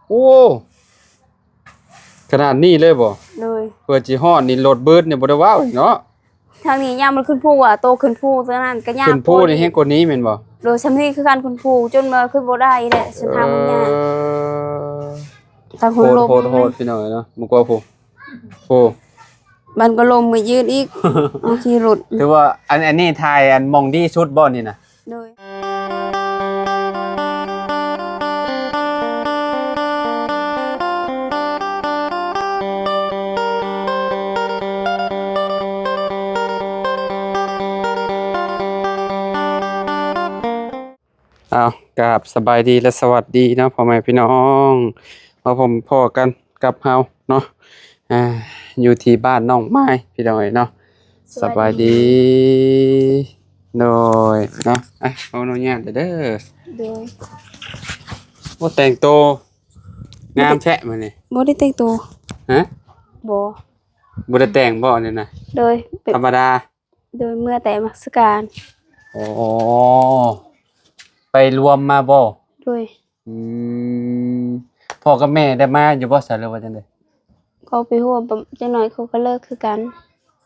ໂອ້ ຂະໜາດນີ້ເລີຍບໍ່? ໂດຍ. ເພື່ອຊິຮອດນີ້ລົດບືດນີ້ບໍ່ໄດ້ເວົ້າອີກເນາະ. ທາງນີ້ຍາມມັນຂຶ້ນພູ ວ່າໂຕຂຶ້ນພູຕົວນັ້ນກໍຍາກ ຂຶ້ນພູນີ້ແຮງກວ່ານີ້ແມ່ນບໍ່? ໂດຍ. ຊ່ຳນີ້ຄືກັນ ຂຶ້ນພູຈົນວ່າຂຶ້ນບໍ່ໄດ້ແຫຼະ ເສັ້ນທາງມັນຍາກ. ເອີ ທາງຄົນລົມ ໂຫດໆ ພີ່ນ້ອງເອີຍເນາະ ບໍ່ກວ່າພູ ໂອ້ ມັນກໍລົມມາຢືນອີກ ເຮົາຂີ່ລົດ ຖືວ່າ ອັນ ອັນນີ້ຖ່າຍ ອັນ ໝ່ອງດີສຸດບໍ່ນີ້ນະ? ໂດຍ. ອ້າວ ກາບສະບາຍດີ ແລະ ສະຫວັດດີເນາະ ພໍ່ແມ່ພີ່ນ້ອງ ມາພົບພໍ້ກັນກັບເຮົາເນາະ ອ່າ ຢູ່ທີ່ບ້ານໜອງໄມ້ ພີ່ນ້ອງເອີຍເນາະ. ສະບາຍດີ ສະບາຍດີ ໂດຍເນາະ. ອ່ະ ຂໍອະນຸຍາດເດີ. ໂດຍ. ໂອ້ ແຕ່ງໂຕງາມແທ້ມື້ນີ້. ບໍ່ໄດ້ແຕ່ງໂຕ. ຮະ? ບໍ່ ບໍ່ໄດ້ແຕ່ງບໍ່ນີ້ນະ? ໂດຍ. ທຳມະດາ. ໂດຍ. ເມືອແຕ່ມາສະການ. ອໍ ໄປລວມມາບໍ່? ໂດຍ. ອືມ ພໍ່ກັບແມ່ໄດ້ມາຢູ່ບໍ່ຊະ ຫຼືວ່າຈັ່ງໃດ? ເຂົາໄປຮ່ວມ ປະ ຈັກໜ້ອຍເຂົາກໍເລີກຄືກັນ.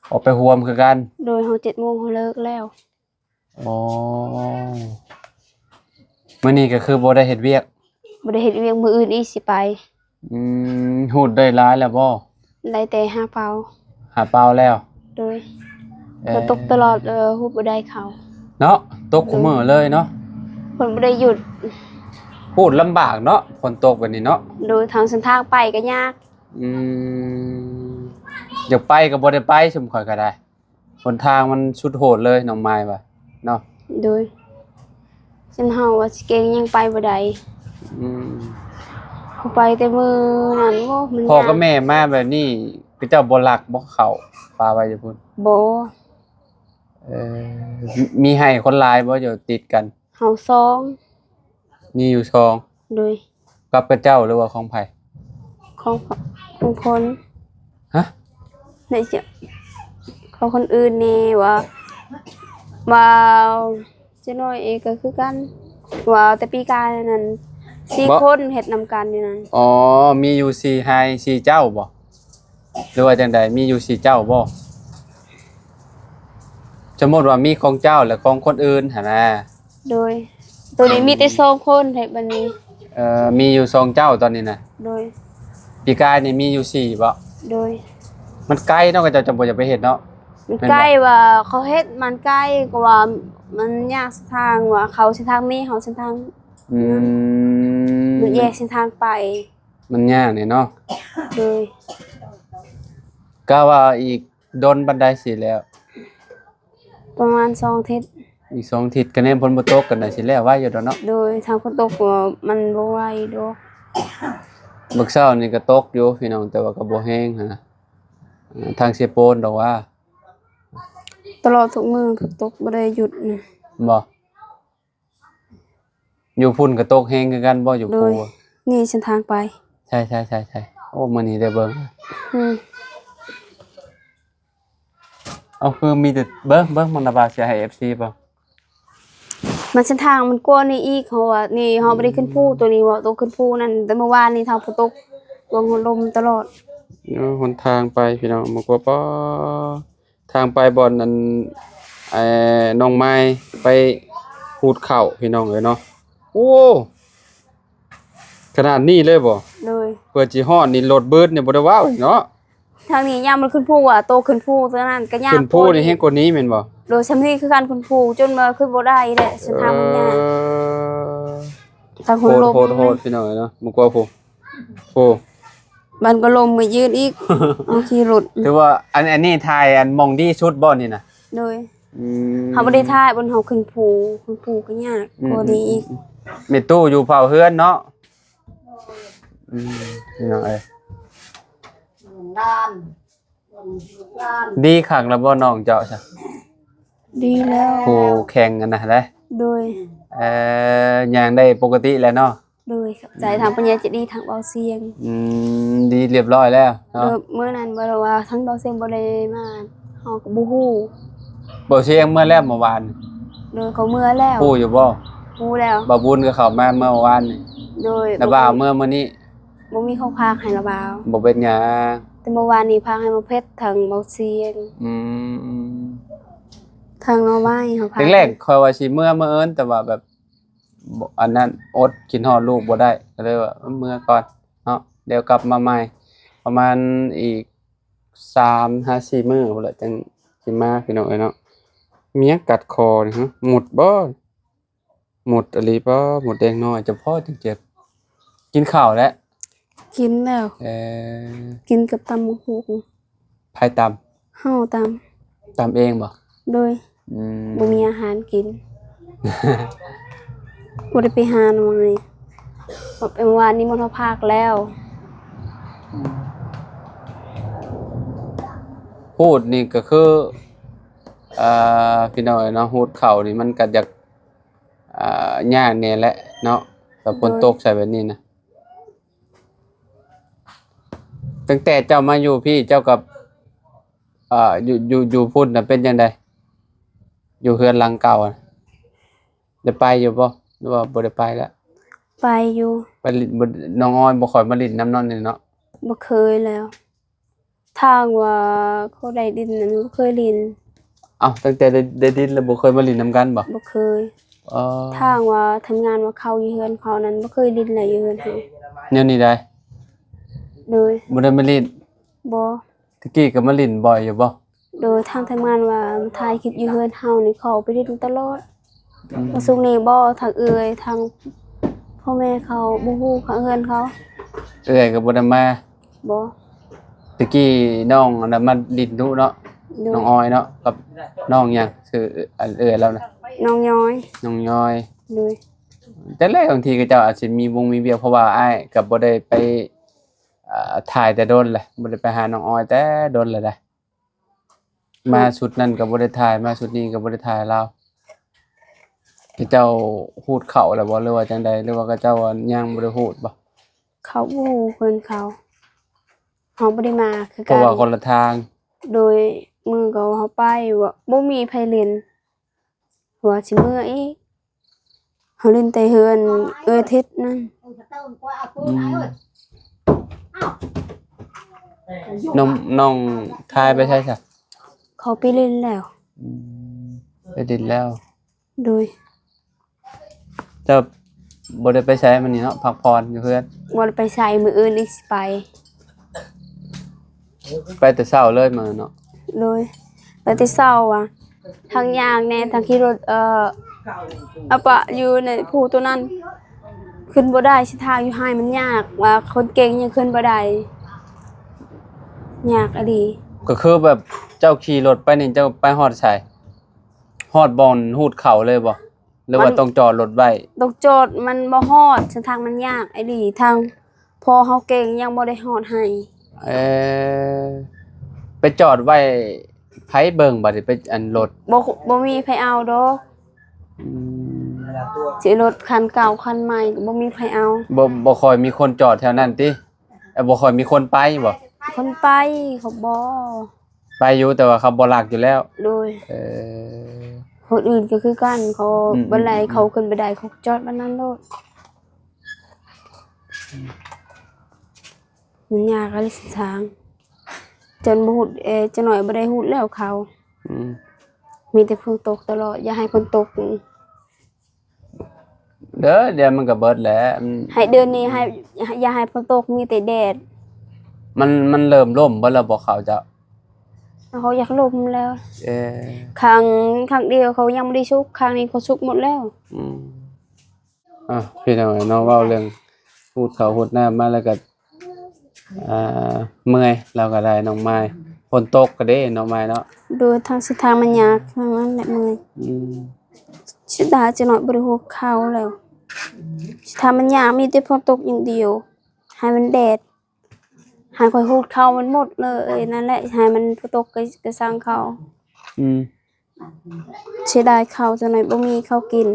ອອກໄປຮ່ວມຄືກັນ. ໂດຍ. ເຮົາເຈັດໂມງເຮົາເລີກແລ້ວ. ອໍ ມື້ນີ້ກໍຄືບໍ່ໄດ້ເຮັດວຽກ? ບໍ່ໄດ້ເຮັດວຽກ ມື້ອື່ນອີກຊິໄປ. ອືມ ຮູດໄດ້ຫຼາຍແລ້ວບໍ່? ໄດ້ແຕ່ຫ້າເປົາ. ຫ້າເປົາແລ້ວ. ໂດຍ. ເອີ ກໍຕົກຕະຫຼອດ ເອີ ຮູດບໍ່ໄດ້ເຂົ້າເນາະ. ຕົກ ໂດຍ ຄູ່ມື້ເລີຍເນາະ ເພິ່ນບໍ່ໄດ້ຢຸດ. ຮູດລຳບາກເນາະ ຝົນຕົກແບບນີ້ເນາະ. ໂດຍ. ທາງເສັ້ນທາງໄປກໍຍາກ. ອືມ ຢາກໄປກໍບໍ່ໄດ້ໄປ ຊຸມຂ້ອຍກໍໄດ້. ຫົນທາງມັນສຸດໂຫດເລີຍ ນ້ອງມາຍວ່າເນາະ. ໂດຍ. ຊັ້ນເຮົາວ່າຊິເກັ່ງຍັງໄປບໍ່ໄດ້. ອືມ ເຮົາໄປແຕ່ມື້ນັ້ນ ໂອ້ ມັນ ພໍ່ກັບແມ່ມາແບບນີ້ ເຂົາເຈົ້າບໍ່ລັກບໍ່ເຂົ້າປາໄວ້ຢູ່ພຸ້ນ? ບໍ່. ເອີ ມີໄຮ່ຄົນຫຼາຍບໍ່ ຢູ່ຕິດກັນ? ເຮົາສອງ. ມີຢູ່ສອງ. ໂດຍ. ກັບເຂົາເຈົ້າ ຫຼືວ່າຂອງໃຜ? ຂອງ ຂອງຄົນ. ຮະ? ໃນຈະ ຂອງຄົນອື່ນແດ່ ວ່າ ວ່າເຈົ້ານ້ອຍເອງກໍຄືກັນ ວ່າແຕ່ປີກາຍນັ້ນ ສີ່ຄົນເຮັດນຳກັນຢູ່ນັ້ນ. ອໍ ມີຢູ່ສີ່ໄຮ່ສີ່ເຈົ້າບໍ່? ຫຼືວ່າຈັ່ງໃດ? ມີຢູ່ສີ່ເຈົ້າບໍ່? ສົມມຸດວ່າມີຂອງເຈົ້າ ແລະ ຂອງຄົນອື່ນຫັ້ນນະ. ໂດຍ. ໂຕນີ້ມີແຕ່ສອງຄົນໃຫ້ບັດນີ້. ເອີ ມີຢູ່ສອງເຈົ້າຕອນນີ້ນະ. ໂດຍ. ປີກາຍນີ້ມີຢູ່ສີ່ບໍ່? ໂດຍ. ມັນໄກເນາະ ເຂົາເຈົ້າຈະບໍ່ຢາກໄປເຮັດເນາະ. ມັນໄກ ແມ່ນບໍ່? ວ່າເຂົາເຮັດມັນໄກ ກໍວ່າມັນຍາກເສັ້ນທາງ ວ່າເຂົາເສັ້ນທາງນີ້ ເຮົາເສັ້ນທາງ ອືມ ມັນແຍກເສັ້ນທາງໄປ. ມັນຍາກນີ້ເນາະ. ໂດຍ. ກະວ່າອີກດົນປານໃດຊິແລ້ວ? ປະມານສອງອາທິດ. ອີກສອງອາທິດ ກະແນມຝົນບໍ່ຕົກ ກະໜ້າຊິແລ້ວໄວຢູ່ດອກເນາະ. ໂດຍ. ທາງຝົນຕົກກໍມັນບໍ່ໄວດອກ. ມື້ເຊົ້ານີ້ກະຕົກຢູ່ພີ່ນ້ອງ ແຕ່ວ່າກະບໍ່ແຮງຫັ້ນນະ. ທາງເຊໂປນດອກວ່າ ຕະຫຼອດທຸກມື້ຝົນຕົກບໍ່ໄດ້ຢຸດນະ. ບໍ່? ຢູ່ພຸ້ນກໍຕົກແຮງຄືກັນບໍ່? ຢູ່ພູ. ໂດຍ. ນີ້ເສັ້ນທາງໄປ. ໃຊ່ໆໆໆ. ໂອ້ ມື້ນີ້ໄດ້ເບິ່ງ. ອືມ. ເອົາ ຄືມີແຕ່ ເບິ່ງ ເບິ່ງ ມັນລະບາຍເສຍໃຫ້ເອັຟຊີເບິ່ງ. ມັນເສັ້ນທາງມັນກວ້າງນີ້ອີກ ເຮົາວ່ານີ້ເຮົາບໍ່ໄດ້ຂຶ້ນພູ ໂຕນີ້ວ່າໂຕຂຶ້ນພູນັ້ນ ແຕ່ມື້ວານນີ້ຖ້າຝົນຕົກ ເບິ່ງຫົນລົມຕະຫຼອດ. ເອີ ຫົນທາງໄປພີ່ນ້ອງ ມັນກວ້າງ ປາ ທາງໄປບ່ອນອັນ ເອີ ນ້ອງມາຍໄປຂູດເຂົ້າພີ່ນ້ອງເອີຍເນາະ. ໂອ້ ຂະໜາດນີ້ເລີຍບໍ່? ໂດຍ. ເພື່ອຊິຮອດນີ້ລົດບືດນີ້ບໍ່ໄດ້ເວົ້າອີກເນາະ. ທາງນີ້ຍາມມັນຂຶ້ນພູ ວ່າໂຕຂຶ້ນພູຕົວນັ້ນກໍຍາກ ຂຶ້ນພູນີ້ແຮງກວ່ານີ້ແມ່ນບໍ່? ໂດຍ. ຊ່ຳນີ້ຄືກັນ ຂຶ້ນພູຈົນວ່າຂຶ້ນບໍ່ໄດ້ແຫຼະ ເສັ້ນທາງມັນຍາກ. ເອີ ທາງຄົນລົມ ໂຫດໆ ພີ່ນ້ອງເອີຍເນາະ ບໍ່ກວ່າພູ. ໂອ້ ມັນກໍລົມມາຢືນອີກ ເຮົາຂີ່ລົດ. ຖືວ່າ ອັນ ອັນນີ້ຖ່າຍ ອັນ ໝ່ອງດີສຸດບໍ່ນີ້ນະ? ໂດຍ. ອືມ ເຮົາບໍ່ໄດ້ຖ່າຍບ່ອນເຮົາຂຶ້ນພູ ຂຶ້ນພູກໍຍາກ ອືມ ກວ່ານີ້ອີກ. ອືມ ແມ່ຕູ້ຢູ່ເຝົ້າເຮືອນເນາະ. ອືມ ພີ່ນ້ອງເອີຍ ຫຼານ ຫຼານ ດີຄັກແລ້ວບໍ່ນ້ອງເຈົ້າຊະ? ດີແລ້ວ ຜູ້ແຂ່ງອັນນັ້ນເດ້. ໂດຍ. ເອີ ຍ່າງໄດ້ປົກກະຕິແລ້ວເນາະ. ໂດຍ. ຂອບໃຈ ອືມ ທາງຜູ້ໃຫຍ່ໃຈດີ ທາງເບົາຊຽງ. ອືມ ດີລຽບຮ້ອຍແລ້ວເນາະ. ໂດຍ. ມື້ນັ້ນບໍ່ໄດ້ວ່າ ທາງເບົາຊຽງບໍ່ໄດ້ມາ ເຮົາກໍບໍ່ຮູ້. ເບົາຊຽງເມືອແລ້ວເມື່ອວານ. ໂດຍ. ເຂົາເມືອແລ້ວ. ຮູ້ຢູ່ບໍ່? ຮູ້ແລ້ວ. ບ່າວບຸນກໍເຂົ້າມາເມື່ອວານນີ້. ໂດຍ. ແລ້ວບ່າວເມືອມື້ນີ້. ບໍ່ມີເຂົ້າຜັກໃຫ້ລະບ່າວ. ບໍ່ເປັນຫຍັງ. ແຕ່ເມື່ອວານນີ້ຜັກໃຫ້ໝາກເຜັດ ທັງໝາກຊຽງ ອືມ ທັງໜໍ່ໄມ້ເຮົາຜັກ. ແລກໆຂ້ອຍວ່າຊິເມືອມື້ອື່ນ ແຕ່ວ່າແບບ ບໍ່ ອັນນັ້ນ ອົດຄິດຮອດລູກບໍ່ໄດ້ ກໍເລີຍວ່າເມືອກ່ອນເນາະ ດຽວກັບມາໃໝ່ ປະມານອີກສາມຫາສີ່ມື້ພຸ້ນແຫຼະ ຈັ່ງຊິມາ ພີ່ນ້ອງເອີຍເນາະ. ມີຫຍັງກັດຄໍນີ້ຫື? ໝົດບໍ່? ໝົດອີ່ຫຼີບໍ່? ໝົດແດງນ້ອຍ ຈະພໍຈັ່ງເຈັບ. ກິນເຂົ້າແລ້ວ? ກິນແລ້ວ. ເອີ ກິນກັບຕຳບັກຫຸ່ງ. ໃຜຕຳ? ເຮົາຕຳ. ຕຳເອງບໍ່? ໂດຍ. ອືມ ບໍ່ມີອາຫານກິນ ບໍ່ໄດ້ໄປຫາໜ່ອຍ. ເພາະເປັນວ່ານິມົນເຮົາພັກແລ້ວ. ຮູດນີ້ກໍຄື ເອີ ພີ່ນ້ອງເນາະ ຮູດເຂົ້ານີ້ມັນກໍຢາກ ອ່າ ຍາກແດ່ແຫຼະເນາະ ແບບຝົນ ໂດຍ ຕົກໃສ່ແບບນີ້ນະ. ຕັ້ງແຕ່ເຈົ້າມາຢູ່ພີ້ ເຈົ້າກັບ ເອີ ຢູ່ ຢູ່ ຢູ່ພຸ້ນນະເປັນຈັ່ງໃດ? ຢູ່ເຮືອນຫຼັງເກົ່ານະ ໄດ້ໄປຢູ່ບໍ່ ຫຼືວ່າບໍ່ໄດ້ໄປລະ? ໄປຢູ່. ໄປຫຼິ້ນ ນ້ອງອອຍບໍ່ຄ່ອຍມາຫຼິ້ນນຳເນາະນີ້ເນາະ? ບໍ່ເຄີຍແລ້ວ. ທາງວ່າເຂົາໄດ້ດິນນັ້ນບໍ່ເຄີຍຫຼິ້ນ. ເອົ້າ ຕັ້ງແຕ່ໄດ້ ໄດ້ດິນແລ້ວບໍ່ເຄີຍມາຫຼິ້ນນຳກັນບໍ່? ບໍ່ເຄີຍ. ອໍ ທາງວ່າທຳງານວ່າເຂົາຢູ່ເຮືອນເຂົານັ້ນ ບໍ່ເຄີຍຫຼິ້ນແຫຼະຢູ່ເຮືອນເຮົາ. ແນວນີ້ໃດ? ໂດຍ. ບໍ່ໄດ້ມາຫຼິ້ນ? ບໍ່. ແຕ່ກີ້ກໍມາຫຼິ້ນບ່ອຍຢູ່ບໍ່? ໂດຍ. ທາງທຳງານວ່າມາຖ່າຍຄລິບຢູ່ເຮືອນເຮົານີ້ ເຂົາໄປຫຼິ້ນຕະຫຼອດ. ອືມ ວ່າສຸກນີ້ບໍ່ ທາງເອື້ອຍ ທາງພໍ່ແມ່ເຂົາບໍ່ຮູ້ເຮືອນເຂົາ. ເອື້ອຍກໍບໍ່ໄດ້ມາ? ບໍ່. ແຕ່ກີ້ນ້ອງອັນນັ້ນມາຫຼິ້ນດຸເນາະ. ໂດຍ. ນ້ອງອອຍເນາະ ກັບນ້ອງຫຍັງ ຊື່ອັນເອື້ອຍລາວນະ? ນ້ອງຍອຍ. ນ້ອງຍອຍ. ໂດຍ. ແຕ່ແລກບາງທີເຂົາເຈົ້າອາດຊິມີວົງມີວຽກ ເພາະວ່າອ້າຍກໍບໍ່ໄດ້ໄປ ອ່າ ຖ່າຍແຕ່ດົນແຫຼະ ບໍ່ໄດ້ໄປຫານ້ອງອອຍແຕ່ດົນແລ້ວໃດ. ມາຊຸດນັ້ນກໍບໍ່ໄດ້ຖ່າຍ ມາຊຸດນີ້ກໍບໍ່ໄດ້ຖ່າຍລາວ. ເຂົາເຈົ້າຮູດເຂົ້າແລ້ວບໍ່ ຫຼືວ່າຈັ່ງໃດ ຫຼືວ່າເຂົາເຈົ້າຍັງບໍ່ໄດ້ຮູດບໍ່? ເຂົາບໍ່ຮູ້ເພິ່ນເຂົາ ເຮົາບໍ່ໄດ້ມາຄືກັນ ເພາະວ່າຄົນລະທາງ. ໂດຍ. ມື້ເກົ່າເຮົາໄປ ບໍ່ ບໍ່ມີໃຜຫຼິ້ນ ວ່າຊິເມືອອີກ ເຮົາຫຼິ້ນແຕ່ເຮືອນເອື້ອຍທິດນັ້ນ. ອືມ ນ້ອງ ນ້ອງທາຍໄປໃສຊະ? ເຂົາໄປຫຼິ້ນແລ້ວ. ອືມ ໄປຫຼິ້ນແລ້ວ. ໂດຍ. ເຈົ້າບໍ່ໄດ້ໄປໃສມື້ນີ້ເນາະ ພັກຜ່ອນຢູ່ເຮືອນ? ບໍ່ໄດ້ໄປໃສ ມື້ອື່ນນີ້ຊິໄປ. ໄປແຕ່ເຊົ້າເລີຍມື້ເນາະ? ໂດຍ. ໄປແຕ່ເຊົ້າວ່າ ທັງຍ່າງແດ່ ທັງຂີ່ລົດ ເອີ ອາປະຢູ່ໃນພູໂຕນັ້ນ ຂຶ້ນບໍ່ໄດ້. ເສັ້ນທາງຢູ່ໄຮ່ມັນຍາກ ວ່າຄົນເກັ່ງຍັງຂຶ້ນບໍ່ໄດ້ ຍາກອີ່ຫຼີ. ກໍຄືແບບເຈົ້າຂີ່ລົດໄປນີ້ ເຈົ້າໄປຮອດໃສ? ຮອດບ່ອນຮູດເຂົ້າເລີຍບໍ່? ຫຼືວ່າ ມັນ ຕ້ອງຈອດລົດໄວ້? ຕ້ອງຈອດ ມັນບໍ່ຮອດ ເສັ້ນທາງມັນຍາກອີ່ຫຼີ ທາງພໍ່ເຮົາເກັ່ງຍັງບໍ່ໄດ້ຮອດໄຮ່. ເອີ ໄປຈອດໄວ້ໃຜເບິ່ງບັດນີ້ ໄປອັນລົດ? ບໍ່ ບໍ່ມີໃຜເອົາດອກ. ອືມ ຊິລົດຄັນເກົ່າຄັນໃໝ່ກໍບໍ່ມີໃຜເອົາ. ບໍ່ ບໍ່ຄ່ອຍມີຄົນຈອດແຖວນັ້ນຕິ? ເອີ ບໍ່ຄ່ອຍມີຄົນໄປບໍ່? ຄົນໄປເຂົາບໍ່ ໄປຢູ່ ແຕ່ວ່າເຂົາບໍ່ລັກຢູ່ແລ້ວ. ໂດຍ. ເອີ ຄົນອື່ນກໍຄືກັນ ເຂົາ ອືມ ບໍ່ໄດ້ ອືມ ເຂົາຂຶ້ນບໍ່ໄດ້ ເຂົາຈອດບ້ານນັ້ນໂລດ. ມັນຍາກ ເສັ້ນທາງ ຈົນບໍ່ຮູ້ ເອີ ຈັກໜ້ອຍບໍ່ໄດ້ຮູ້ແລ້ວເຂົາ. ອືມ ມີແຕ່ຝົນຕົກຕະຫຼອດ ຢ່າໃຫ້ຝົນຕົກ. ເດີ ດຽວມັນກໍເບິດແຫຼະ. ໃຫ້ເດືອນນີ້ ໃຫ້ ຢ່າໃຫ້ຝົນຕົກ ມີແຕ່ແດດ. ມັນ ມັນເລີ່ມລົ້ມເບິດແລ້ວບໍ່ເຂົ້າເຈົ້າ? ເຂົາຢາກລົ້ມແລ້ວ. ເອີ ຄັ້ງ ຄັ້ງດຽວເຂົາຍັງບໍ່ໄດ້ສຸກ ຄັ້ງນີ້ເຂົາສຸກໝົດແລ້ວ. ອືມ ອ່ະ ພີ່ນ້ອງເອີຍເນາະ ເວົ້າເລື່ອງຮູດເຂົ້າຮູດນ້ຳມາແລ້ວກໍ ອ່າ ເມື່ອຍ ລາວກໍໄດ້ ນ້ອງມາຍ. ຝົນຕົກກໍເດ້ ນ້ອງມາຍເນາະ. ໂດຍ. ທາງເສັ້ນທາງມັນຍາກ ທາງນັ້ນແຫຼະເມື່ອຍ. ອືມ ເສຍດາຍ ຈັກໜ້ອຍບໍ່ໄດ້ຮູດເຂົ້າແລ້ວ. ເສັ້ນທາງມັນຍາກ ມີແຕ່ຝົນຕົກຢ່າງດຽວ ໃຫ້ມັນແດດ ໃຫ້ຂ້ອຍຮູດເຂົ້າມັນໝົດເລີຍ. ນັ້ນແຫຼະ ໃຫ້ມັນຝົນຕົກກໍ ກໍຊ່າງເຂົ້າ. ອືມ ເສຍດາຍເຂົ້າ ຈັກໜ້ອຍບໍ່ມີເຂົ້າກິນ.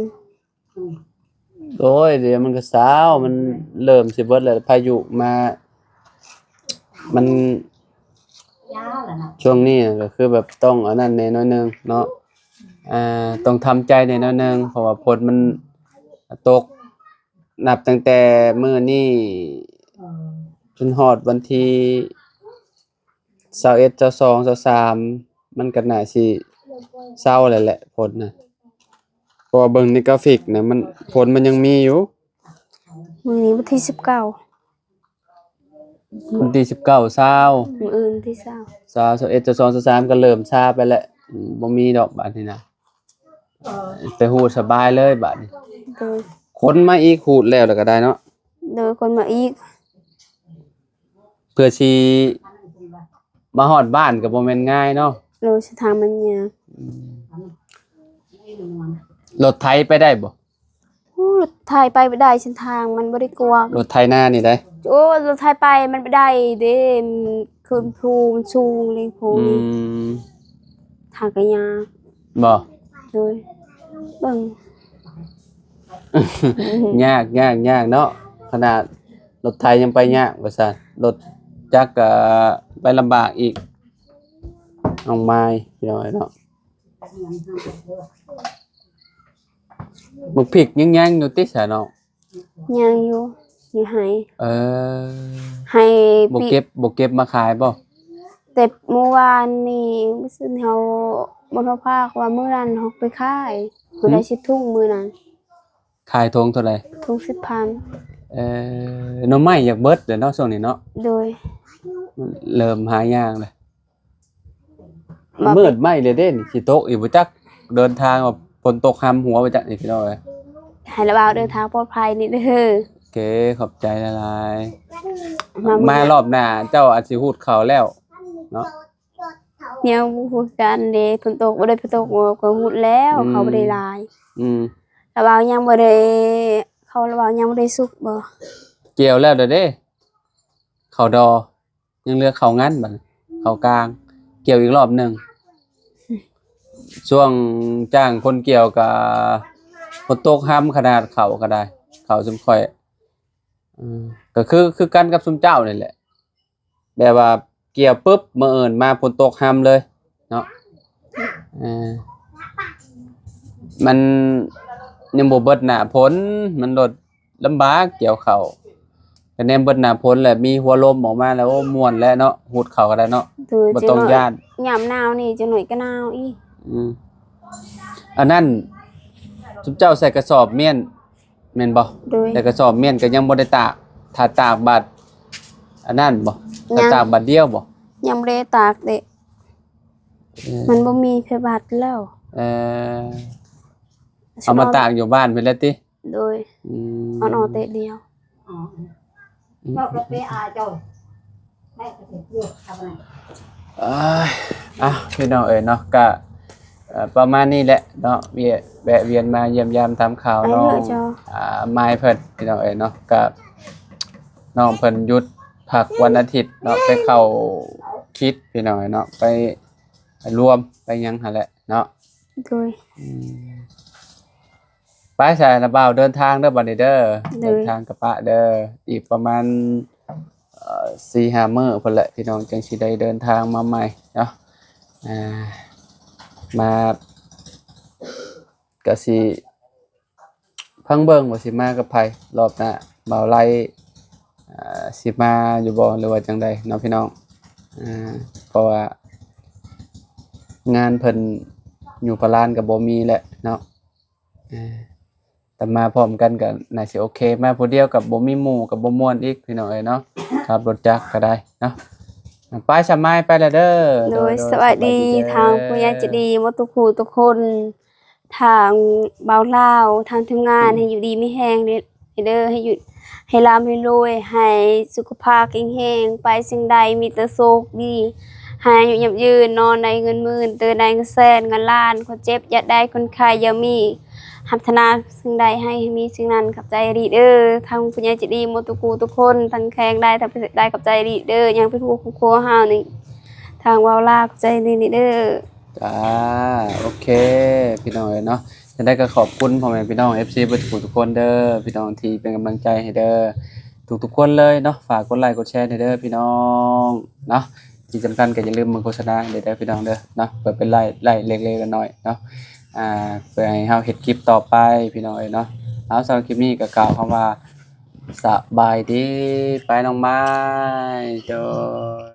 ໂອ້ຍ ດຽວມັນກໍເຊົາ ມັນເລີ່ມຊິເບິດແລ້ວ ພາຍຸມາ. ມັນ ຊ່ວງນີ້ກໍຄືແບບຕ້ອງອັນນັ້ນແດ່ໜ້ອຍໜຶ່ງເນາະ ອ່າ ຕ້ອງທຳໃຈແດ່ໜ້ອຍໜຶ່ງ ເພາະວ່າຝົນມັນຕົກ ນັບຕັ້ງແຕ່ມື້ນີ້ ຈົນຮອດວັນທີຊາວເອັດ ຊາວສອງ ຊາວສາມ ມັນກໍໜ້າຊິເຊົາແລ້ວແຫຼະ ຝົນນະ ເພາະວ່າເບິ່ງໃນກຣາຟິກນະ ມັນ ຝົນມັນຍັງມີຢູ່. ມື້ນີ້ວັນທີສິບເກົ້າ ວັນທີສິບເກົ້າ ຊາວ ມື້ອື່ນວັນທີຊາວ ຊາວ ຊາວເອັດ ຊາວສອງ ຊາວສາມ ກໍເລີ່ມຊາໄປແລ້ວ. ອືມ ບໍ່ມີດອກບາດນີ້ນະ ໄປຮູດສະບາຍເລີຍບາດນີ້. ໂດຍ ຂົນມາອີກ ຮູດແລ້ວ ແລ້ວກໍໄດ້ເນາະ. ໂດຍ ຂົນມາອີກ ເພື່ອຊິມາຮອດບ້ານກໍບໍ່ແມ່ນງ່າຍເນາະ. ໂດຍ ເສັ້ນທາງມັນຍາກ. ອືມ ລົດໄຖໄປໄດ້ບໍ່? ໂອ້ ລົດໄຖໄປບໍ່ໄດ້ ເສັ້ນທາງມັນບໍ່ໄດ້ກວ້າງ. ລົດໄຖນານີ້ໃດ? ໂອ້ ລົດໄຖໄປມັນບໍ່ໄດ້ເດ້ ມັນຂຶ້ນພູ ມັນສູງເລີຍພູ. ອືມ ທາງກໍຍາກ. ບໍ່? ໂດຍ ເບິ່ງ ຍາກ ຍາກ ຍາກເນາະ. ຂະໜາດລົດໄຖຍັງໄປຍາກວ່າຊັ້ນ ລົດຈັກກໍໄປລຳບາກອີກ. ນ້ອງມາຍ ພີ່ນ້ອງເນາະ. ບັກພິກຍັງຍັງຢູ່ຕິສະນ້ອງ? ຍັງຢູ່ ຢູ່ໄຮ່. ເອີ ໄຮ່ ບໍ່ເກັບ ບໍ່ເກັບມາຂາຍບໍ່? ແຕ່ມື້ວານນີ້ ມື້ຊືນເຮົາ ບໍ່ເທົ່າພາກວ່າມື້ນັ້ນເຮົາໄປຂາຍ ເຮົາໄດ້ ຫືມ ສິບຖົງມື້ນັ້ນ. ຂາຍຖົງເທົ່າໃດ? ຖົງສິບພັນ. ເອີ ໜໍ່ໄມ້ຢາກເບິດແລ້ວເນາະ ຊ່ວງນີ້ເນາະ. ໂດຍ ເລີ່ມຫາຍາກແລ້ວ. ມາ ມືດໄມ້ເລີຍເດ້ນີ້ ຊິຕົກອີກບໍ່ຈັກ. ເດີນທາງວ່າຝົນຕົກຫຳຫົວບໍ່ຈັກນີ້ ພີ່ນ້ອງເອີຍ. ໃຫ້ລະບ່າວເດີນທາງປອດໄພນີ້ເດີ. ໂອເຄ ຂອບໃຈຫຼາຍໆ. ມາມື້ ມາຮອບໜ້າເຈົ້າອາດຊິຮູດເຂົ້າແລ້ວເນາະ. ຍັງບໍ່ຮູ້ຄືກັນເດ້ ຝົນຕົກບໍ່ໄດ້ ຝົນຕົກກໍຮູດແລ້ວ. ອືມ ເຂົາບໍ່ໄດ້ຫຼາຍ. ອືມ ລະບ່າວຍັງບໍ່ໄດ້ ເຂົາລະບ່າວຍັງບໍ່ໄດ້ສຸກບໍ່? ກ່ຽວແລ້ວເດີ ເຂົ້າດໍ ຍັງເຫຼືອເຂົ້າງັນ ບັດນີ້ເຂົ້າກາງ ກ່ຽວອີກລອບໜຶ່ງ. ຊ່ວງຈ້າງຄົນກ່ຽວກໍຝົນຕົກຫຳຂະໜາດ ເຂົ້າກໍໄດ້ ເຂົ້າຊຸມຂ້ອຍ. ເອີ ກໍຄື ຄືກັນກັບຊຸມເຈົ້ານີ້ແຫຼະ ແບບວ່າກ່ຽວປຶບ ມື້ອື່ນມາຝົນຕົກຫຳເລີຍເນາະ. ເອີ ມັນຍັງບໍ່ເບິດໜ້າຝົນ ມັນໂລດ ລຳບາກກ່ຽວເຂົ້າ. ກະແນມເບິດໜ້າຝົນແລ້ວ ມີຫົວລົມອອກມາແລ້ວ ໂອ້ ມ່ວນແລ້ວເນາະ ຮູດເຂົ້າກໍໄດ້ເນາະ. ໂດຍ ບໍ່ຕ້ອງຢ້ານ. ຍາມໜາວນີ້ ຈັກໜ້ອຍກໍໜາວອີກ. ອືມ ອັນນັ້ນ ຊຸມເຈົ້າໃສ່ກະສອບມ້ຽນແມ່ນບໍ່? ໂດຍ ໃສ່ກະສອບມ້ຽນກໍຍັງບໍ່ໄດ້ຕາກ. ຖ້າຕາກບາດອັນນັ້ນບໍ່? ຖ້າ ຍັງ ຕາກບາດດຽວບໍ່? ຍັງບໍ່ໄດ້ຕາກເດ້. ເອີ ມັນບໍ່ມີໃຜບາດແລ້ວ. ເອີ ເອົາມາຕາກຢູ່ບ້ານພຸ້ນແຫຼະຕິ? ໂດຍ ອືມ ເອົານອນເຕະດຽວ. ອໍ ອືມ ເວົ້າກັບເປອາເຈົ້າ ໄປກະເສດຢູ່ກັບອັນນັ້ນ. ເອີຍ ເອົ້າ ພີ່ນ້ອງເອີຍເນາະ ກະ ເອີ ປະມານນີ້ແຫຼະເນາະ ແວະ ແວະວຽນມາຢ້ຽມຢາມຖາມຂ່າວນ້ອງ ອາ ມາຍເພິ່ນ ພີ່ນ້ອງເອີຍເນາະ. ກະນ້ອງເພິ່ນຢຸດພັກວັນອາທິດເນາະ ໄປເຂົ້າຄິດ ພີ່ນ້ອງເອີຍເນາະ ໄປລວມໄປຫຍັງຫັ້ນແຫຼະເນາະ. ໂດຍ ອືມ ໄປຊະລະບ່າວ ເດີນທາງເດີບັດນີ້ເດີ. ໂດຍ ເດີນທາງກະປະເດີ ອີກປະມານ ເອີ ສີ່ຫ້າມື້ພຸ້ນແຫຼະ ພີ່ນ້ອງ ຈັ່ງຊິໄດ້ເດີນທາງມາໃໝ່ເນາະ. ອ່າ ມາ ກະຊິຟັງເບິ່ງວ່າຊິມາກັບໃຜ ລອບໜ້າບ່າວໄລ ເອີ ຊິມາຢູ່ບໍ່ ຫຼືວ່າຈັ່ງໃດເນາະ ພີ່ນ້ອງ. ເອີ ເພາະວ່າງານເພິ່ນຢູ່ພະລານກໍບໍ່ມີແຫຼະເນາະ. ເອີ ແຕ່ມາພ້ອມກັນກໍໜ້າຊິໂອເຄ ມາຜູ້ດຽວກໍບໍ່ມີໝູ່ກໍບໍ່ມ່ວນອີກ ພີ່ນ້ອງເອີຍເນາະ ຂັບລົດຈັກກໍໄດ້ເນາະ. ໄປສະມາຍ ໄປແລ້ວເດີ. ໂດຍ ໂດຍ ສະບາຍດີ ສະບາຍດີເດີ ທາງຜູ້ໃຫຍ່ໃຈດີໝົດທຸກຜູ້ທຸກຄົນ ທາງບ່າວລາວ ທາງທີມງານ ໃຫ້ຢູ່ດີມີແຮງເດີ ໃຫ້ຢູ່ ໃຫ້ລ່ຳໃຫ້ລວຍ ໃຫ້ສຸຂະພາບແຂງແຮງ ໄປສິ່ງໃດມີແຕ່ໂຊກດີ ໃຫ້ອາຍຸຍືນຍາວ ນອນໄດ້ເງິນໝື່ນ ຕື່ນໄດ້ເງິນແສນເງິນລ້ານ ຄົນເຈັບຢ່າໄດ້ ຄົນໄຂ້ຢ່າມີ ຮັບທະນາສິ່ງໃດໃຫ້ມີສິ່ງນັ້ນ. ຂອບໃຈອີ່ຫຼີເດີ ທັງຜູ້ໃຫຍ່ໃຈດີໝົດທຸກຜູ້ທຸກຄົນ ທັງແຂວງໃດ ທັງປະເທດໃດ ຂອບໃຈອີ່ຫຼີເດີ ຍັງເປັນຫ່ວງຄອບຄົວເຮົານີ້ ທາງເວົ້າລາວ ຂອບໃຈອີ່ຫຼີເດີ. ຈ້າ ໂອເຄ ພີ່ນ້ອງເອີຍເນາະ ຈັ່ງໃດກໍຂອບຄຸນພໍ່ແມ່ພີ່ນ້ອງ ເອັຟຊີ ເບິດທຸກຜູ້ທຸກຄົນເດີ ພີ່ນ້ອງທີ່ເປັນກຳລັງໃຈໃຫ້ເດີ ທຸກໆຄົນເລີຍເນາະ. ຝາກກົດໄລກົດແຊໃຫ້ເດີພີ່ນ້ອງເນາະ. ທີ່ສຳຄັນກໍຢ່າລືມເບິ່ງໂຄສະນາໃຫ້ເດີພີ່ນ້ອງເດີເນາະ ເພື່ອເປັນລາຍໄດ້ເລັກໆນ້ອຍໆເນາະ ອ່າ ເພື່ອໃຫ້ເຮົາເຮັດຄລິບຕໍ່ໄປພີ່ນ້ອງເອີຍເນາະ. ເອົາ ສຳລັບຄລິບນີ້ກໍກ່າວຄຳວ່າ ສະບາຍດີ ປ້ານ້ອງໄມ້ ໂດຍ.